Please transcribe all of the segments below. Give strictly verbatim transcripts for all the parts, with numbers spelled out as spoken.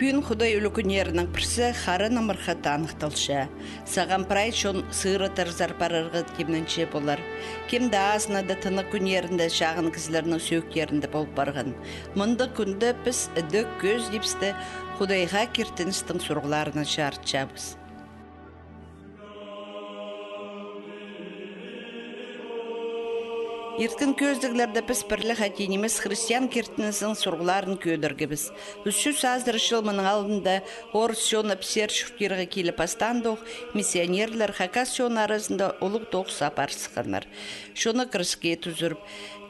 Пӱӱн Худай ӱлӱкӱннерінің пірсі Хара Намырха таныхталча. Сағам прай чон сыыра тарзар парарға тимненче полар. Кем даа азынада тынағ кӱннерінде чағын кізілернің сӧӧктерінде пол парған. Мындағ кӱнде піс ідӧк кӧзідібісті Худайға киртіністің сурығларына чарытчабыс. Ирткен кӧзідіглерде піс пірле хати нимес христиан киртінізінің сурығларын кӧдіргебіс. Ӱс чӱс азыра чыл мының алнында орыс чоны пісер чуртирға киліп пастаандох, миссионерлер хакас чоны аразында улуғ тоғыс апарысханнар. Чоны кіреске тӱзіріп,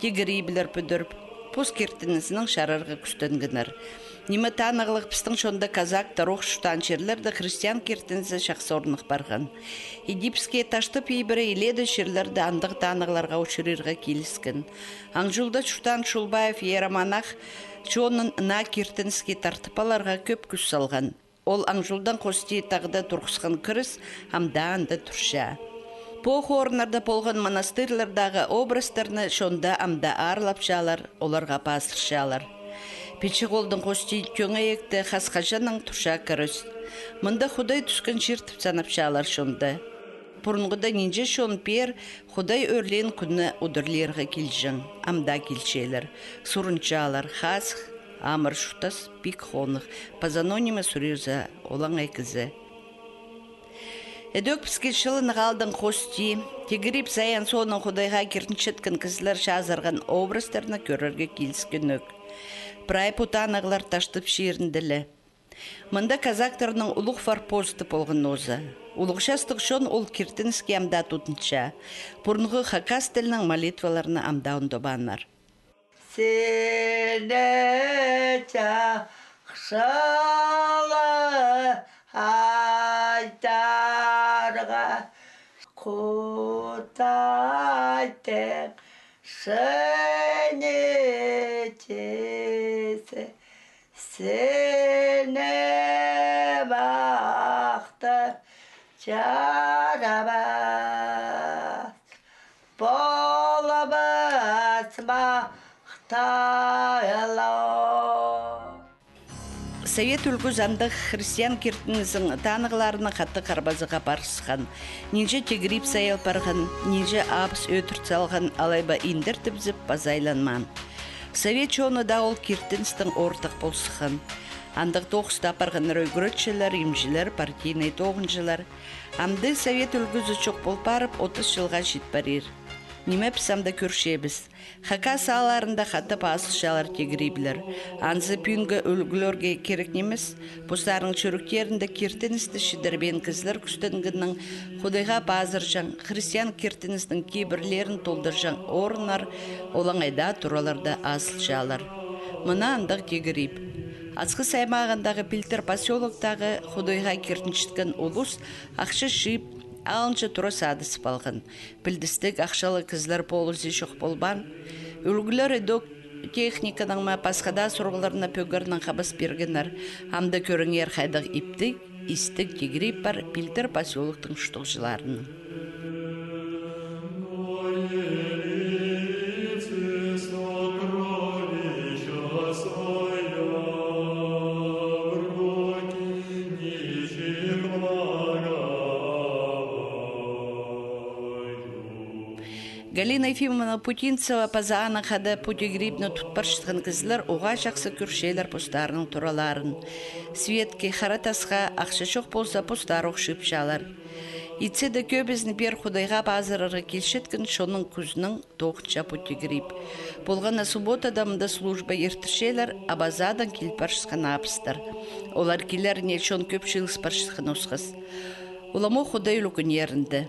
тигірибілер пӱдіріп, пос киртінізінең чарарға кӱстенгеннер. Ниме танығлығ, пістің чонда казактар ох чуртаан чирлерде христиан киртінізі чахсы орных парған. Иди піске Таштып ибіре илееде чирлерде андағ танығларға учурирға киліскен. Аңҷулда чуртаан Чулбаев иеромонах чонын наа киртініске тартып аларға кӧп кӱс салған. Ол Аңҷулдаң хости тағда турғысхан кірес амды анда турча. Пу орыннарда полған монастырьлардағы образтарны чонда амды аарлапчалар, оларға пазырчалар. Пичі холдың хости тӧңейекте хас-хаҷаннаң турча кірес. Мында Худай тӱскен чир тіп санапчалар чонда. Пурунғыда нинҷе чон пеер Худай ӧрлеен кӱнні удурлирға килҷең, амды килчелер. Сурынчалар: хазых, амыр чуртас, пик хоных, паза ноо ниме сурирза, олаңай кізі. Ідӧк піске чылынығ аалдаң хости, тигіриб саян соонаң Худайға киртінчеткен кізілер чазырған образтарны кӧрерге киліскен ӧк. Прай пу танығлар Таштып чирінде ле. Мында казактарның улуғ форпосты полған нооза. Улуғ частығ чон ол киртініске амды тудынча. Пурунғы хакас тілінең молитваларны амды ондабааннар. Сині чахсылап айтарға Худай тың сыны тизе, сині махтап чарабас. Полабас махтаулы. Совет ӱлгӱзі андағ христиан киртінізінің танығларынаң хатығ харбазығ апарысхан. Нинҷе тигіриб саял парған, нинҷе абыс ӧтірт салған, алай ба индір тібізіп паза айланмаан. Совет чоны даа ол киртіністең ортых полысхан. Андағ тоғысты апарғаннар ӱгретчілер, имҷілер, партийнай тоғынҷылар. Амды совет ӱлгӱзі чох пол парып, отыс чылға чит парир. Ниме піс амды кӧрчебіс? Хакас аалларында хатап азылчалар тигірибілер. Анзы пӱӱнгі ӱлгӱлерге кирек нимес. Постарының чӱректерінде киртіністі чідірбеен кізілер кӱстенгеннең, Худайға пазырҷаң, христиан киртіністің кибірлерін толдырҷаң орыннар олаңай даа тураларда азылчалар. Мына андағ тигіриб. Асхыс аймағындағы Пилтір посёлоктағы Худайға киртінчеткен улус ахча чыып, алынҷа тура садызып алған. Пілдістіг, ахчалығ кізілер полызы чох полбаан. Ӱлгӱлер ідӧк техниканың ма, пасха даа сурығларына пӧгернең хабас пиргеннер. Амды кӧріңер, хайдағ иптіг, истіг тигіриб пар Пилтір посёлоктың чуртағҷыларының. Галина Ефимовна Путинцева паза аның хада пу тигірибні тут парчатхан кізілер уғаа чахсы кӧрчелер постарының тураларын. Светке, хара тасха ахча чох полза, постары ох чыыпчалар. Итсе дее кӧбізін пеер Худайға пазырарға килчеткен чонның кӱзінең тоғынча пу тигіриб. Полған на субботада мында служба иртірчелер абазадаң кил парчатхан абыстар. Олар килеріне чон кӧп чыылыс парчатхан осхас. Уламох Худай ӱлӱкӱннерінде.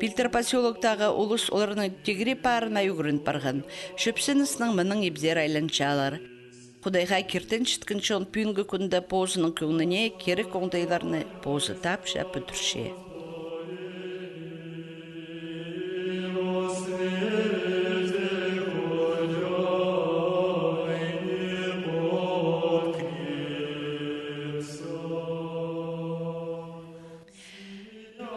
Пилтір посёлоктағы улус оларның тигіриб парына ӱгрен парған. Чӧпсініснең мының ибзер айланчалар. Худайға киртінчеткен чон пӱӱнгі кӱнде позының кӧңніне кирек оңдайларны позы тапча, пӱдірче.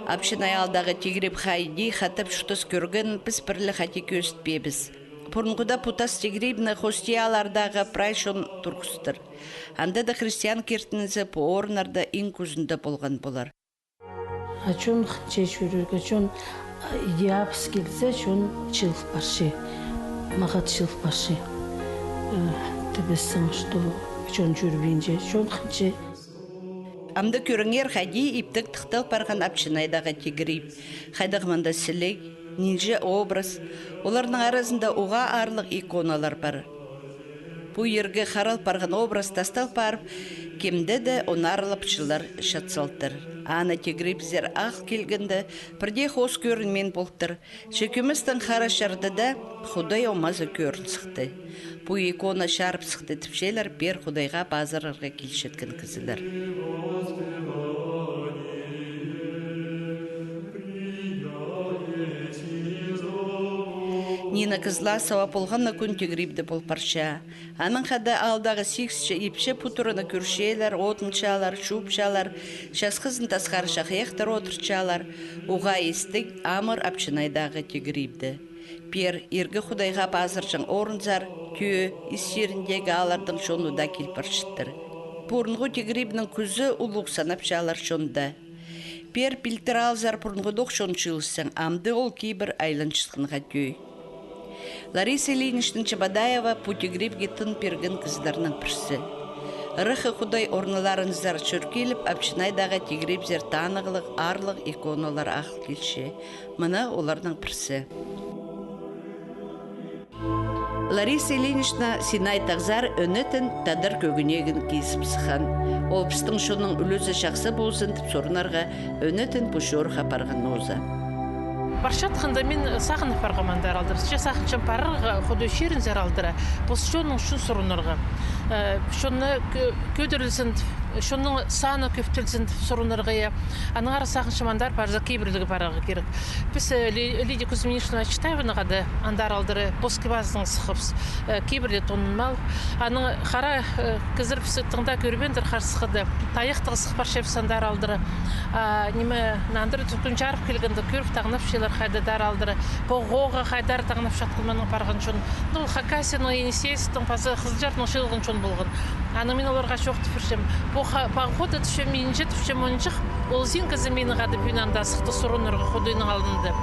Апчынай аалдағы тигіриб хайди хатап чуртас кӧргенін піс пірле хати кӧзітпеебіс. Пурунғыда пу тас тигірибні хостиялардағы прай чон турғыстыр. Анда даа христиан киртінізі пу орыннарда иң кӱзінде полған полар. А чон хынча чӧрерге, чон, а, иди абыс килзе, чон чыыл парча. Мағат чыыл парча. Э, тібіссің, что чон чӧрбинче, чон хынча. Амды кӧріңер, хайди иптіг тыхтал парған Апчынайдағы тигіриб. Хайдағ мында сіліг, нинҷе образ. Оларның аразында уғаа аарлығ иконалар пар. Пу иргі харал парған образ тастал парып, кемде дее он аарлап чыллар чатсалтыр. Аны тигірибзер ағыл килгенде, пірдее хоос кӧрінмеен полтыр. Че кӧместең хара чардыда Худай омазы кӧрін сыхты. Пу икона чарып сыхты тіпчелер пеер Худайға пазырарға килчеткен кізілер. Нина Кызласова полған на кӱн тигірибде пол парча. Анаң хада аалдағы сигісче ипчі пу тураны кӧрчелер, одынчалар, чуупчалар, часхызын тасхар чахайахтар одырчалар, уғаа истіг, амыр Апчынайдағы тигірибде. Пеер иргі Худайға пазырҷаң орынзар тӧӧ ис чиріндегі ааллардаң чоны даа кил парчаттыр. Пурунғы тигірибнің кӱзі улуғ санапчалар чонда. Пеер пилтір аалзар пурунғыдох чон чыылысчаң, амды ол кибір айланчатханға тӧӧй. Лариса Ильинична Чебодаева пу тигірибге тын пирген кізілернің пірсі. Ыраххы Худай орналарынзар чӧр киліп, Апчынайдағы тигірибзер танығлығ, аарлығ иконалар ағыл килче. Мына оларның пірсі. Лариса Ильинична Синай тағзар ӧнетін тадар кӧгенегін кизіп сыххан. Ол пістің чонның ӱлӱзі чахсы ползын тіп сурынарға ӧнетін пу чорыхха парған нооза. Парчатханда мин сағынып парғам андар алды. Че сағынчам парарға Худай чирінзер алдыра. Пос чонның ӱчӱн сурынарға. Э, чонны кӧ-, кӧдірілзін тіп, чонның саны кӧптелзін тіп сурынарға, я. Аннаңар сағынчам андар парза кибірліг парарға кирек. Піс, э, Ли-, Лидия Кузьминична Читаевнаға даа андар алдыра пос кибазынаң сыххабыс, э, кибірде тонынмаал. Аның хара, э, кізілер пісті тың даа кӧрбеендір харысхыда. Тайахтығ сых парчабыс андар алдыра. А, ниме, нандыр тӱткін чарып килгенде кӧріп таңнапчалар хайда дар алдыра. Пу хоға хайдар таңнапчатхан маның парған чон. Ну, ол Хакасияның, Енисейскнің, паза Хызылчарның чыылған чон полған. Анаң мин оларға чоохтап пирчем. Пу ха-, похода тіпчем, минче тіпчем, онҷых, ол син кізі мині хада пӱӱн анда сыхты сурынарға Худайның алнында.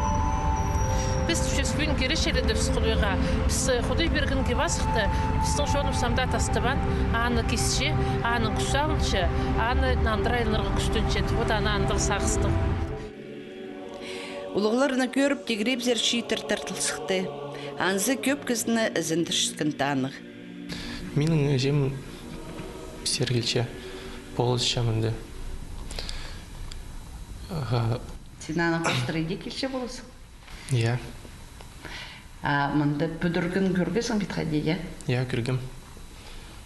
Піс тіпчебіс, пӱӱн киречеледібіс Худайға. Піс, э, Худай пирген кип-азахты, пістің чоныбыс ам даа тастабаан, аны кисче, аның кӱс алынча, аны нандыра айланарға кӱстенче. Вот аны андағ сағыстығ. Улуғларны кӧріп, тигірибзер чииттер тартыл сыхты. Анзы кӧп кізіні ізендірчеткен танығ. Минің іҷем пісер килче, полысча мында. Аха. Син аны хоостыра иди килче поларзың? Я. А мында пӱдірген кӧргезің бе хайди, я? Я, кӧргем.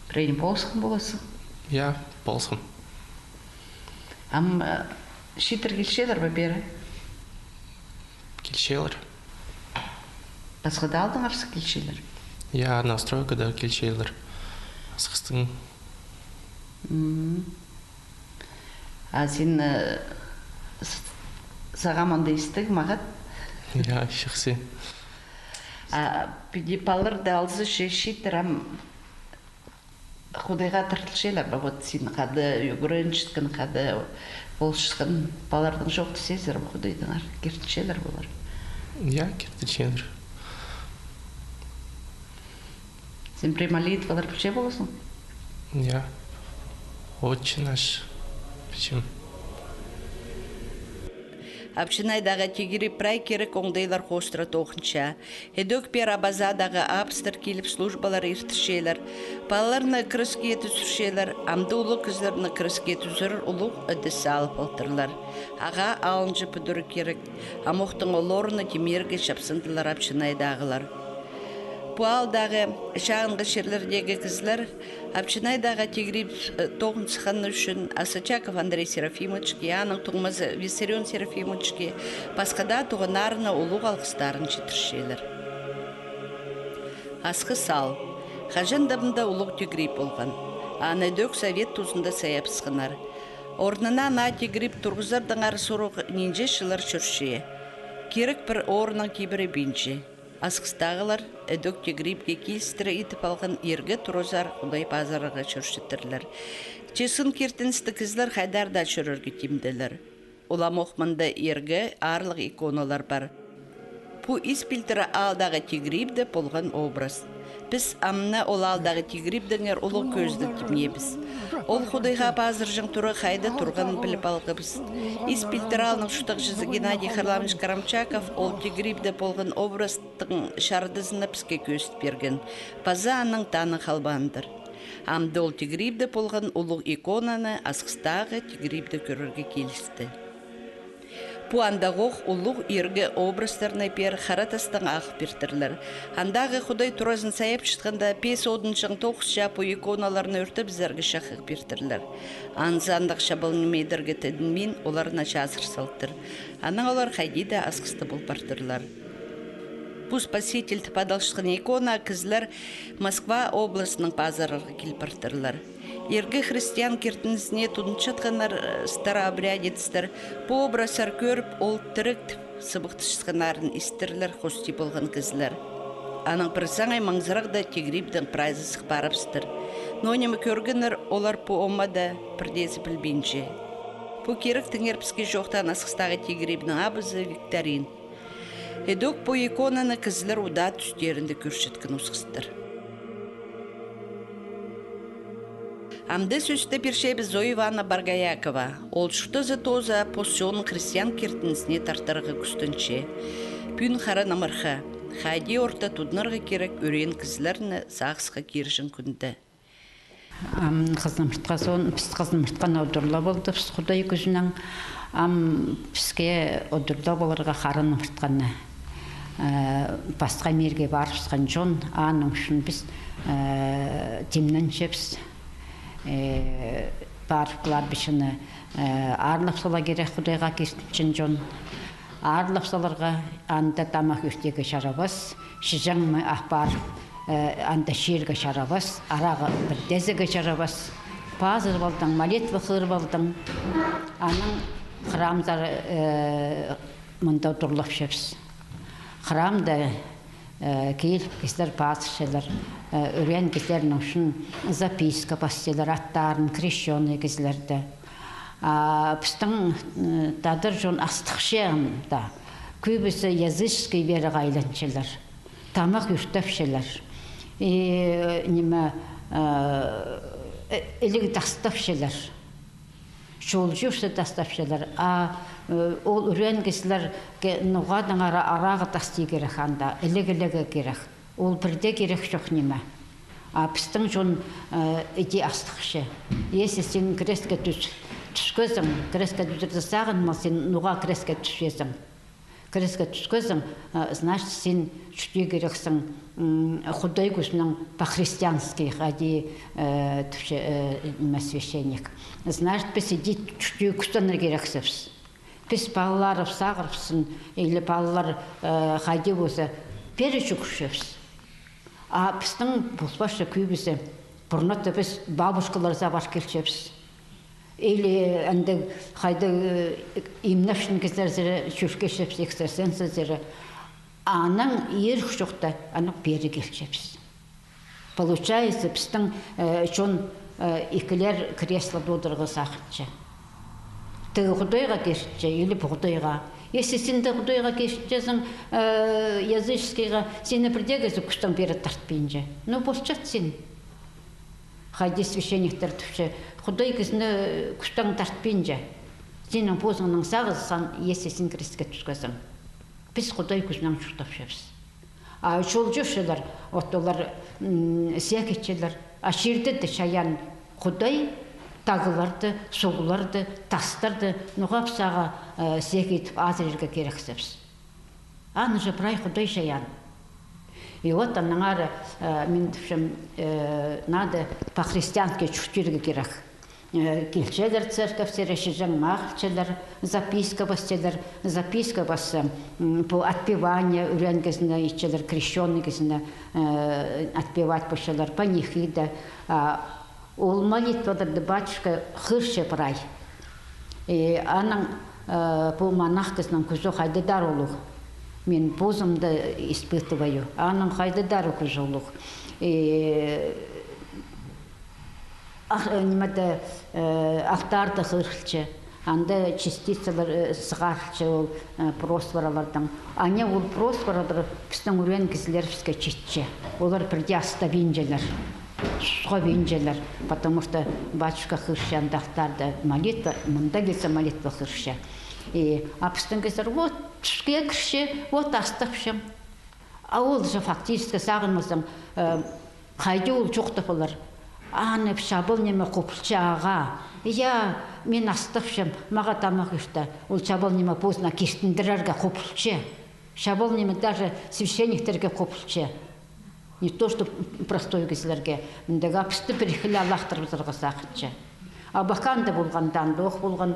Пірее полысхан поларзың? Я, полысхам. Ам, э, чииттер килчелер бе пеер? Килчелер. Пасха даа аалдаңар сых килчелер? Я, Новостройкада килчелер. Сыхыстың. М. А син, э, с-, сағаа мында истіг, мағат? Я, чахсы. А піди палаларды алза, че чииттер ам Худайға тартылчалар ба? Вот син хада ӱгренчеткен, хада полчатхан палалардаң чоохтасчазар ба, Худайдаңар? Киртінчелер бе олар? Я, киртінчелер. Син пірее молитвалар пілче поларзың? Я. Отче наш пілчем. Апчынайдағы тигіриб прай кирек оңдайлар хоостыра тоғынча. Ідӧк пеер абазаадағы абыстар киліп, службалар иртірчелер. Палаларны крестке тӱзірчелер, амды улуғ кізілерні крестке тӱзірер улуғ ідіс алып алтырлар. Ағаа алынҷа пӱдіріг кирек. Амохтың ол орны тимирге чапсындылар апчынайдағылар. Пу аалдағы, чағынғы чирлердегі кізілер апчынайдағы тигіриб, э, тоғын сыхханы ӱчӱн Асочаков Андрей Серафимовичке, аның туңмазы Виссарион Серафимовичке, пасха даа туғаннарына улуғ алғыстарын читірчелер. Асхыс аал. Хаҷан даа мында улуғ тигіриб полған. Аны ідӧк совет тузында сайабысханнар. Орнына наа тигіриб турғызардаңар сурығ нинҷе чыллар чӧрче. Кирек пір орыннаң кибірібинче. Асхыстағылар ідӧк тигірибге килістіре итіп алған иргі туразар Худай пазырарға чӧрчеттірлер. Че сын киртіністі кізілер хайдар даа чӧрерге тимнелер. Уламох мында иргі аарлығ иконалар пар. Пу Ис пилтірі аалдағы тигірибде полған образ. Піс амны ол аалдағы тигірибдеңер улуғ кӧзідіг тимнеебіс. Ол Худайға пазырҷаң тура хайда турғанын піліп алғабыс. Ис пилтірі аалның чуртағҷызы Геннадий Харламович Карамчаков ол тигірибде полған образтың чардызына піске кӧзіт пирген. Паза аның таны халбаандыр. Амды ол тигірибде полған улуғ иконаны Асхыстағы тигірибде кӧрерге килісті. Пу андағох улуғ иргі образтарны пеер хара тастаң ағыл пиртірлер. Андағы Худай туразын сайапчатханда, пес одынҷаң тоғысча пу иконаларны ӧртебізерге чахығ пиртірлер. Анзы андағ чабал ниме идерге тідінмин, оларны чазыр салтыр. Анаң олар хайди даа асхыстығ пол партырлар. Пу Спаситель тіп адалчатхан икона кізілер Москва облазынаң пазырарға кил партырлар. Иргі христиан киртінізіне тудынчатханнар, э, старообрядецтер, пу образтар кӧріп, ол тіріг тіп сыбыхтасчатханнарын истерлер хости полған кізілер. Анаң пір саңай маңзырағда тигірибдең прайзы сых парыбыстыр. Но ниме кӧргеннер олар пу омада, пірдеезі пілбинче. Пу киректеңер піске чоохтаан Асхыстағы тигірибнің абызы Викторин. Ідӧк пу иконаны кізілер удаа тӱстерінде кӧрчеткен осхастар. Амды сӧсті пирчебіс Зоя Ивановна Боргоякова. Ол чуртазы тооза пос чонын христиан киртінізіне тартарға кӱстенче. Пӱӱн хара намырха, хайди орта тудынарға кирек ӱреен кізілерні сағысха кирҷең кӱнде. Ам хызымыртха соон, піс хызымыртханы одырла полдыбыс Худай кӱзінең. Ам піске одырла поларға хара нымыртханы. Э, пасха мирге парыбысхан чон, аның ӱчӱн піс, э, тимненчебіс. Э, парып кыларбысчаны, э, аарлап сала кирек Худайға киртінчең чон. Аарлап саларға, анда тамах ӧртирге чарабас, чіҷең ме апарып, э, анда чирге чарабас, арағы пірдеезіге чарабас. Пазырып алдың, молитва хығырып алдың, анаң храмзар, э, мында одырлапчабыс. Храмда, э, киліп кізілер пазырчалар, э, ӱреен кізілернің ӱчӱн записка пасчалар, аттарын, крещёный кізілерді. А пістің, э, тадар чон астыхча анда, кӧбізі языческий вераға айланчалар, тамах ӧртепчелер. И, э, ниме, э, э, іліг тастапчалар. Чолҷы ӱрсе тастапчалар. А, э, ол ӱреен кізілерге ноға-даа ара-, арағы тастирға кирек анда, іліг ілерге кирек. Ол пірдее кирек чох ниме. А пістің чон, э, іди астыхча. Если син крестке тӱс-, тӱскезің, крестке тӱзерге сағынмаң, син ноға крестке тӱсчезің? Крестке тӱскезің, э, значит, син чуртирға кирексің, м, Худай кӱзінең по-христиански, хайди, э, тіпче, э, ниме, священник. Значит, піс іди чуртирға кӱстенерге кирексібіс. Піс палаларыбыс сағырыбыссын, или палалар, э, хайди полза, пеер чӱгӱрчебіс. А пістің полбасча кӧбізі, пурнада піс бабушкаларзар пар килчебіс. Или анда хайда, э, имнепчең кізілерзер чӧр килчебіс, экстрасенстерзер. Анаң ирік чохта, анаң пеер килчебіс. Получается, пістің, э, чон, э, ікілер креслода одырарға сағынча. Тігі Худайға киртче или пу Худайға. Если син тігі Худайға киртчезің, э, языческийға, сині пірдее кізі кӱстең пеер тартпинча. Ну, полчат син. Хайди священниктер тіпче, Худай кізіні кӱстең тартпинча. Синің позыңның сағызы сан, если син крестке тӱскезің. Піс Худай кӱзінең чуртапчабыс. А чолҷы ӱрчелер, вот олар, м, сек итчелер. А чирде дее чайаан Худай тағларды, суғларды, тастарды, ноға піс ағаа, э, сек итіп азырирға кирексібіс. Аны же прай Худай чайаан. И вот аннаңар, э, мин тіпчем, э, надо по-христиански чуртирға кирек. Э, килчелер церковьсер, чіҷең ме ағылчалар, записка пасчалар, записка пасса, м, пу отпевание ӱреен кізіні итчелер, крещёный кізіні, э, отпевать полчалар, панихида, а, ол молитваларды батюшка хығырча прай. И анаң, э, пу монах кізінің кӱзі хайдағ-да улуғ. Мен позымда испытываю. Аның хайда даа кӱзі улуғ. Э, ах, э, нимеде, э, алтарьда хығырылча. Анда частицалар, э, сығарылча ол, э, просфоралардаң. Ана ол просфоралар пістің ӱреен кізілерібіске читче. Олар пірдее астабинчалар. Сусхабинчалар. Потому что батюшка хығырча анда алтарьда молитва, мында килзе молитва хығырча. И, а пістің кізілер вот тӱске кірче, вот астапчам. А ол же фактически сағынмазаң, э, хайди ол чоохтап полар. Аны чабал ниме хубылча ағаа. Я, мен астапчам, мағаа тамах ирте. Ол чабал ниме позына киртіндірерге хубылча. Чабал ниме даже священниктерге хубылча. Не то что простой кізілерге. Мындағ апсты пір хілі алахтырыбызарға сағынча. А баханда полған, анда ох полған.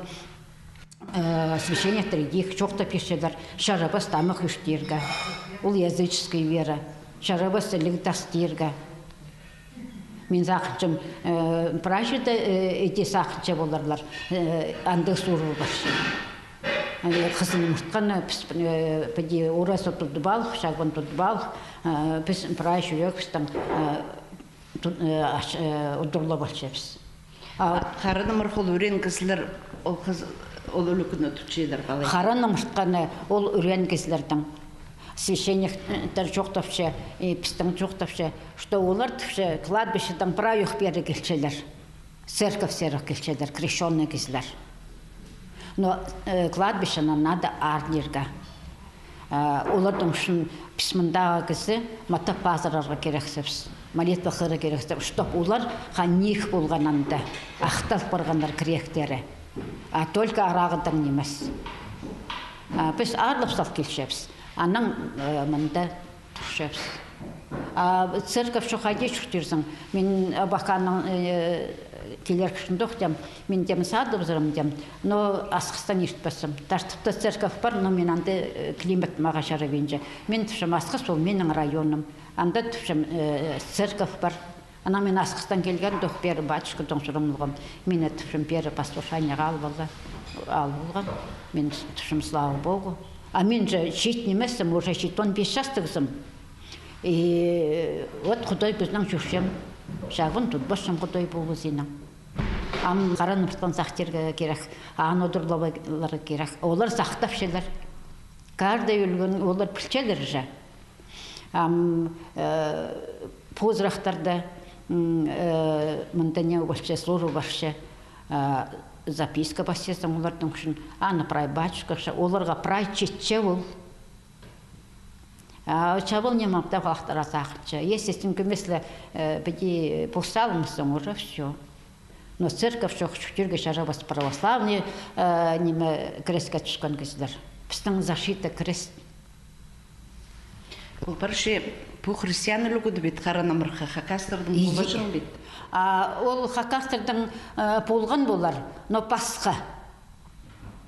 Э, священниктер идӧк чоохтап пирчелер, чарабас тамах иртирге. Ол языческий вера. Чарабас іліг тастирға. Мин сағынчам, э, прай чирде, э, иди сағынча поларлар, э, андағ сурығ парча. Э, хызыл ымыртқаны піс, э, піди ораза тудып алып, чағын тудып алып, э, піс прай чӱрегібістең, э, ту-, э, аш-, э, удурлап алчабыс. А харан ымыртха ол ӱреен кізілер, ол хыз-, ол ӱлӱкӱнні тутчалар ба алай? Харан ымыртханы ол ӱреен кізілернің. Священниктер чоохтапча, и пістің чоохтапча, что олар, тіпче, кладбищедаң прай ох пеер килчелер. Церковьсер ох килчелер, крещёный кізілер. Но, э, кладбищені надо аарлирға. Э, оларның ӱчӱн піс мындағы кізі матап пазырарға кирексібіс, молитва хығырарға кирексібіс, чтоб олар хан ниик полған анда, ахтал парғаннар кіректері. А только арағыдаң нимес. А піс аарлап сал килчебіс. Анаң, э, мында турчабыс. А церковь чох, хайди чуртирзың? Мин, э, абаханың, э, килер кӱнінде ох тем, мин тем садыбызарым тем, но Асхыстаң иртпессім. Тартыпта церковь пар, но мин анда, э, климат мағаа чарабинча. Мин тіпчем, Асхыс ол минің районым. Анда тіпчем, э, церковь пар. Анаң мин Асхыстаң килгенде ох пеер батюшкадаң сурам полғам. Мині тіпчем пеер послушаниеға ал полған, ал полған. Мин тіпчем, слава Богу. А мин же чиит нимессім, уже чиит он пис частығзым. И вот Худай кӱзінең чӧрчем. Чағын тудыбасчам Худай полызынаң. Ам харан ымыртханы сахтирға кирек, аны удурлап аларға кирек. Олар сахтапчалар. Каждый ӱлӱкӱн олар пілчелер же. Ам, э, позырахтарда, м, э, мында не полча, служба парча, э, записка пасчазың оларның ӱчӱн, аны прай батюшка, оларға прай читче ол. А чабал ниме мында ахтара сағынча. Если син кӧмес ле, э, піди пос салмассың, уже всё. Но церковь чох, чуртирға чарабас, православный, э, ниме, крестке тӱскен кізілер. Пістің защита крест. Ол парча пу христиан ӱлӱкӱні бит, харан ымыртха, хакастарның. Иди. Полбаҷаң бит. А ол хакастарның, э, полған полар, но пасха.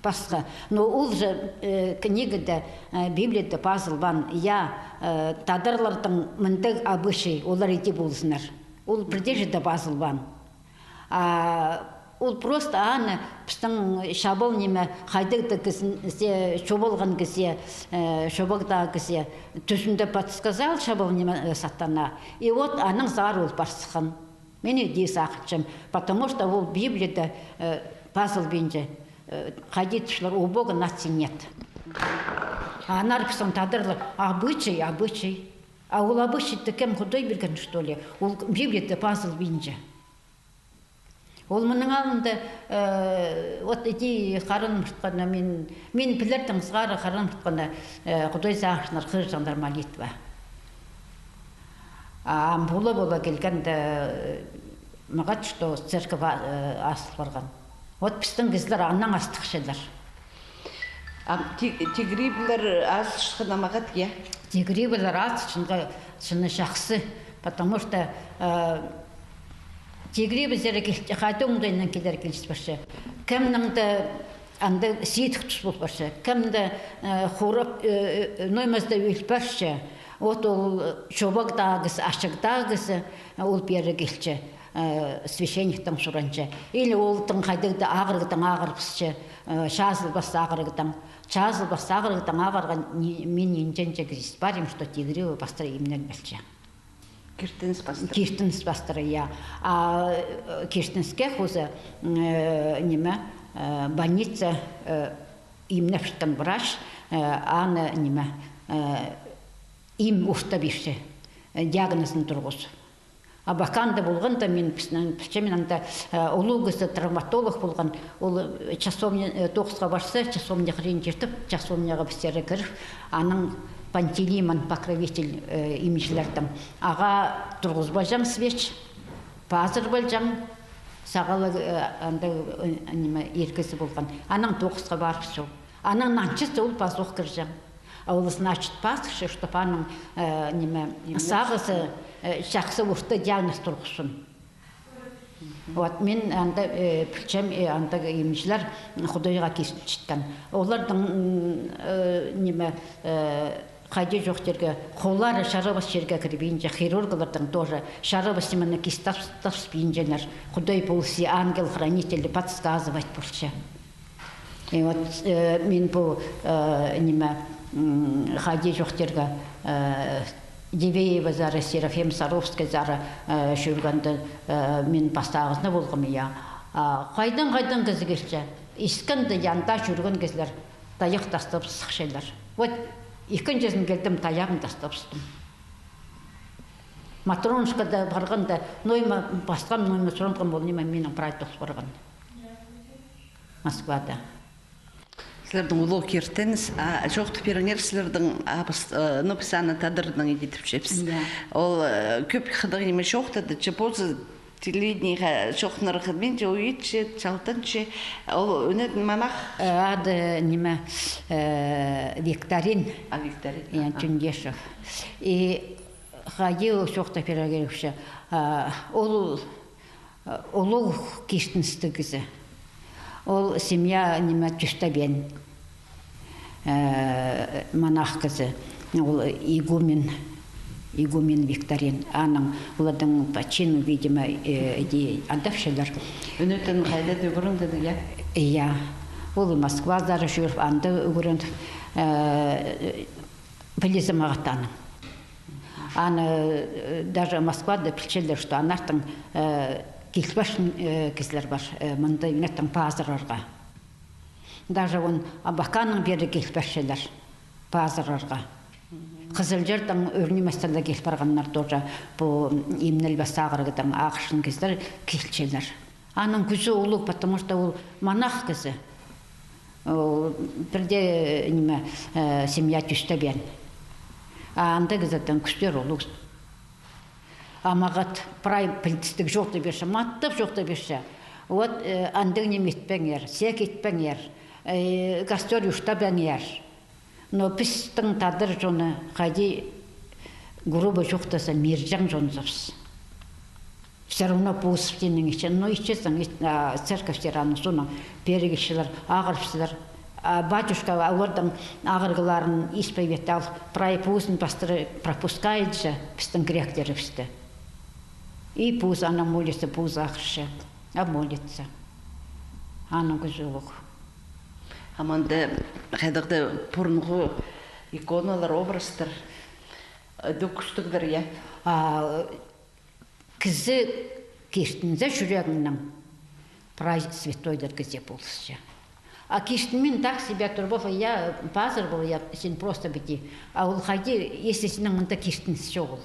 Пасха. Но ол же, э, книгада, э, Библияда пазылбаан, я, э, тадарларның мындағ обычай, олар иди ползыннар. Ол пірдее чирде пазылбаан. А ол просто аны пістің чабал ниме, хайдағ-да кізі, чобалған кізі, э, чобағдағы кізі тӱзінде подсказал чабал ниме, э, сатана. И вот анаң сығара ол пар сыххан. Мин иди сағынчам, потому что ол Библияда, э, пазылбинча, э, хайди тіпчелер, у Бога наций нет. А аннаңар пістің тадарлар обычай, обычай. А ол обычайны кем, Худай пирген, что ли? Ол Библияда пазылбинча. Ол мының алнында, э, вот иди харан ымыртханы, мин, мин пілердең сығара харан ымыртханы, э, Худай сағынчаңнар, хығырчаңнар молитва. А ам пула-пула килгенде, э, мағат, что церковь, а, э, азыл парған. Вот пістің кізілер анаң астыхчалар. А ти-, тигірибілер азылчатханы мағат, я? Тигірибілер азылчатханы чахсы, потому что, э, тигірибізер кил-, хайдағ оңдайнаң килер киліс парча. Кемнің дее анда сидік тус пол парча, кем дее, э, хурап, э, э, ноймазда ӧл парча. Вот ол, э, чобағдағызы, ачығдағызы, э, ол пеер килче. Э, священниктең суранча. Или ол тың хайдағ-да ағырығдаң ағырыбысча, э, чазылбас ағырығдаң. Чазылбас ағырығдаң ағырған ни-, мин нинҷе-нинҷе кізі пар им, что тигіреее пастыра имнелбелче. Киртініс пастыра. Киртініс пастыра, я. А, э, киртініске хоза, м, э, ниме, э, больница, э, имнепчеткен врач, э, аны, ниме, э, им орта пирче, э, диагнозын турғыс. Абаканда полғанда, мин піс-, пілчем, мин анда, э, улуғ кізі травматолог полған, ол, э, часовня, э, тоғысха парса, часовняға хырин чиртіп, часовняға пістерге кіріп, анаң Пантелеймон, покровитель, э, имҷілернің. Ағаа турғызып алҷаң свеч, пазырып алҷаң, сағал, э, анда, э, ниме, ир кізі полған. Анаң тоғысха парыбысчам. Анаң нанҷызы ол пазох кірҷең. А ол, значит, пазырча, чтоб аның, э, ниме, сағызы, э, чахсы орта диагноз турғызын. Вот, мин анда, э, пілчем, э, анда имҷілер Худайға киртінчеткен. Оларның, м, э, ниме, э, хайди чох тирге, холлары чарабас чирге кірбинче, хирургларның тоже чарабас нимені киртіп тапсапинчалар. Худай полысча, ангел-хранитель подсказывать полча. И вот, э, мин пу, э, ниме, м, хайди чох тирге, э, Дивеевазар, Серафим Саровскийзар, э, чӧргенде, э, мин пастағызына полғам, я. А хайдаң-хайдаң кізі килче. Искенде анда чӧрген кізілер тайах тастап сыхчалар. Вот ікінҷізін килдім, тайағым тастап сыхтым. Матронушкада парғанда, ноо ма пасхам, ноо ма сурынғам, ол ниме минің прай тоғыс парған. Москвада. Сірернің улуғ киртініс, а чоохтап пиріңер сірернің, а, піс, э, ну, піс аны тадарның иди тіпчебіс. Я. Ол, э, кӧп хыдағ ниме чоохтады, че позы телевидениеге чоохтанарға хынминча, уйатча, чалтанча, ол ӧнетін монах. Э, ады ниме, э, Викторин. А, Викторин. Я, аха. Тюндешев. И хайди ол чоохтап пирерге кирекче. А, ол улуғ киртіністіг кізі. Ол семья, ниме, тӧстебеен, э, монах кізі. Ол игумен, игумен Викторин. Аның, олардың по чину, видимо, э, иди адапчалар. Ӱнетін хайда-да ӱгренді, я? Я. Ол Москвазар чӧріп, анда ӱгреніп, э, пілізі мағат аның. Аны, э, даже Москвада пілчелер, что анартын, э, килбеҷең, э, кізілер пар, э, мында ниме, пазырарға. Даже он Абаканның пеер килбеҷелер пазырарға. Хызылчардаң ӱр ниместең кил парғаннар тоже, пу имнелбес ағырығдаң ағырҷаң кізілер килчелер. Аның кӱзі улуғ, потому что ол монах кізі. Ол пірдее, ниме, э, семья тӧстебеен. А андағ кізілернің кӱстері улуғ. А мағат прай пілдістіг чоохтап пирче, маттап чоохтап пирче. Вот, э, андағ ниме итпеңер, сек итпеңер, э, костёр ӱртебеңер. Но пістің тадар чоны хайди грубо чоохтаза, мирҷең чонзыбыс. Всё равно позыбыс тииннең итче, но итчезің, ит-, а, церковьтер аның соонаң пеер килчелер, ағырыбысчалар. А батюшка олардың ағырығларын исповедь ал, прай позын пастыра пропускайтча пістің гректерібісті. И позы ана молится, позы ағырча, а молится. Аның кӱзі улуғ. А мында хайдағ-да пурунғы иконалар, образтар, э, даа кӱстіглер, я? А, кізі киртінзе чӱрегінең, прай святойлар кізее полысча. А киртінмин так себя турбаба, я пазыр пол, я син просто піди. А ол хайди, если синің мында киртініс чоғыл.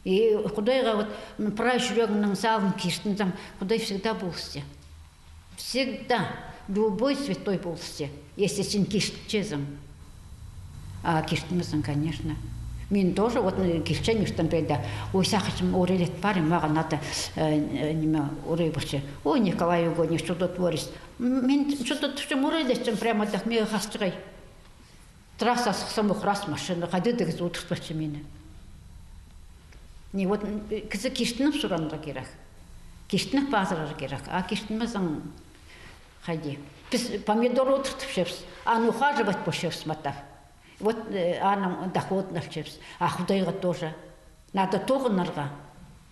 И Худайға вот, м, прай чӱрегімнең салын киртінзем, Худай всегда полысча. Всегда. Любой святой полысча, если син киртінчезің. А киртінмезің, конечно. Мин тоже вот, м, килчем иртен пеер дее. Ой, сағынчам, орай ла пар им, мағаа надо, э, э, ниме, орай полча. Ой, Николай Угодник, чудотворец. М, мин чудотворецке орай ла итчем, прямо так, миге хазынчатча. Трасса сыхсам, ох, раз машина, хайди даа кізі одыртпасча мині. Не, вот, м, кізі киртініп суранарға кирек. Киртініп пазырарға кирек. А киртінмезең, хайди. Піс помидор одыртыпчабыс, аны ухаживать полчабыс матап. Вот, э, аның доходын алчабыс. А Худайға тоже. Надо тоғынарға.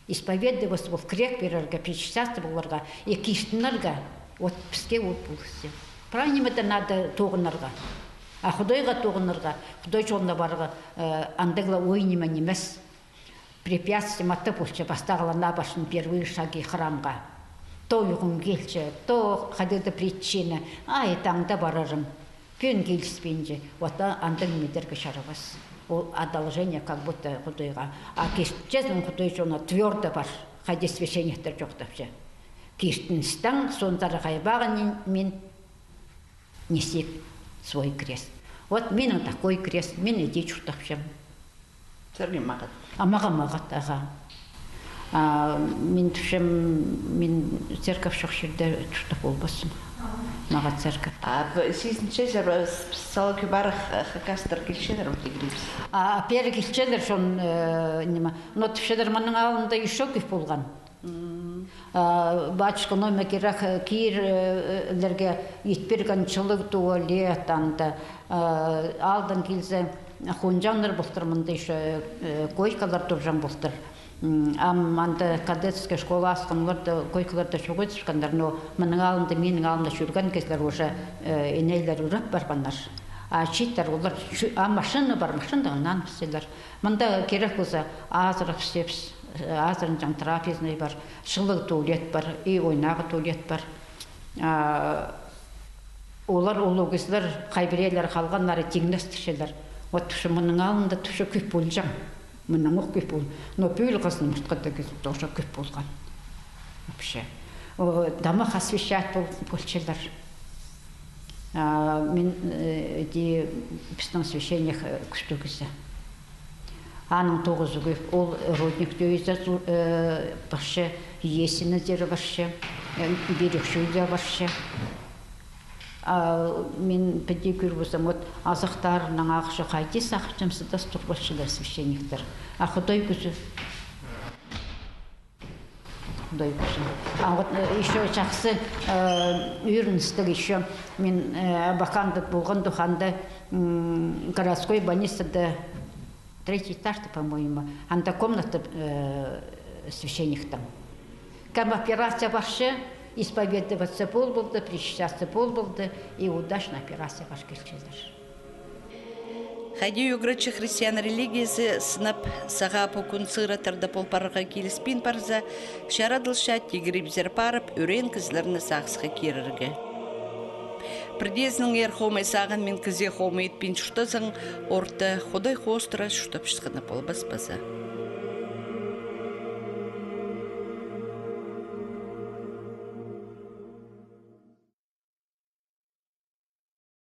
Исповедоваться, ол кірек пирерге, причащаться поларға, и киртінерге, вот піске ол полысча. Прай нимедең надо тоғынарға. А Худайға тоғынарға, Худай чолына парарға, э, андағ ла оой ниме нимес. Препятствие матап полча, пастағыларына парчам первые шаги храмға. То уйғуң килче, то хайдағ-да причина, ай, таңда парарым. Пӱӱн киліспинче, вот андағ ниме идерге чарабас. Ол одолжение как будто Худайға. А киртчезің Худай чолына, твёрдо пар, хайди священниктер чоохтапча. Киртіністең, соонзар хайбағын мин несиг свой крест. Вот минің такой крест, мин іди чуртапчам. Сірерге мағат? А мағаа мағат, аға. А мин тіпчем, мин церковь чох чирде чуртап полбаспын. Мағаа церковь. А сизінчезер, сала кӧп арах хакастар килчелер ме, тигірибіс? А пеер килчелер, чон, э, ниме. Но тіпчелер, мының алнында ещё кӧп полған. Батюшка номер кирек, э, кирлерге ит пирген, чылығ туалет анда. Э, аалдаң килзе, хонҷаңнар полтыр, мында ещё, э, койкалар турҷаң полтыр. Ам анда кадетская школа асханнарда койкалар даа чох идібіскеннер, но мының алнында, минің алнымда чӧрген кізілер уже, э, инейлер ӱреп парғаннар. А чииттер олар, а машина пар, машинадаң нанып істелер. Мында кирек полза, азыра пісчебіс, азырынҷаң трапезный пар, чылығ туалет пар, и ойнағы туалет пар. А олар, улуғ кізілер, хай піреелер халғаннары тиңнестірчелер. Вот тіпчем, мының алнында тіпчем кӧп полҷаң. Мыннаң ох кӧп пол. Но пӱӱл Хазанмуртхада кізі тоже кӧп полған. Вообще. О, домах освящать пол-, полчалар. А мин, э, іди, пістің священник, э, кӱстіг кізі. Аның тоғызы кӧп, ол родник тӧӧй парча, э, парча, Есина тіре парча, э, Берекчӧйге парча. А мин піди кӧр ползам, вот, азахтарынаң ахча хайди сағынчам, сыдас тур полчалар священниктер. А Худай кӱзі. Худай кӱзі. А вот, э, ещё чахсы, э, ӧріністіг ещё. Мин, э, Абаканда полған туханда, м, городской больницада третий этажта, по-моему, анда комната, э, священниктің. Кем операция парча, исповедоваться пол полды, причащаться пол полды, и удачно операция пар килчелер. Хайди ӱгретче христиан религиязы сынап, сағаа пу кӱн сығара тарда пол парарға киліспин парза, чарадылча тигірибізер парып, ӱреен кізілерні сағысха кирерге. Пірдеезінің эр хомай сағын мин кізее хомай итпин чуртазаң, орта Худай хоостыра чуртапчатханы полбас паза.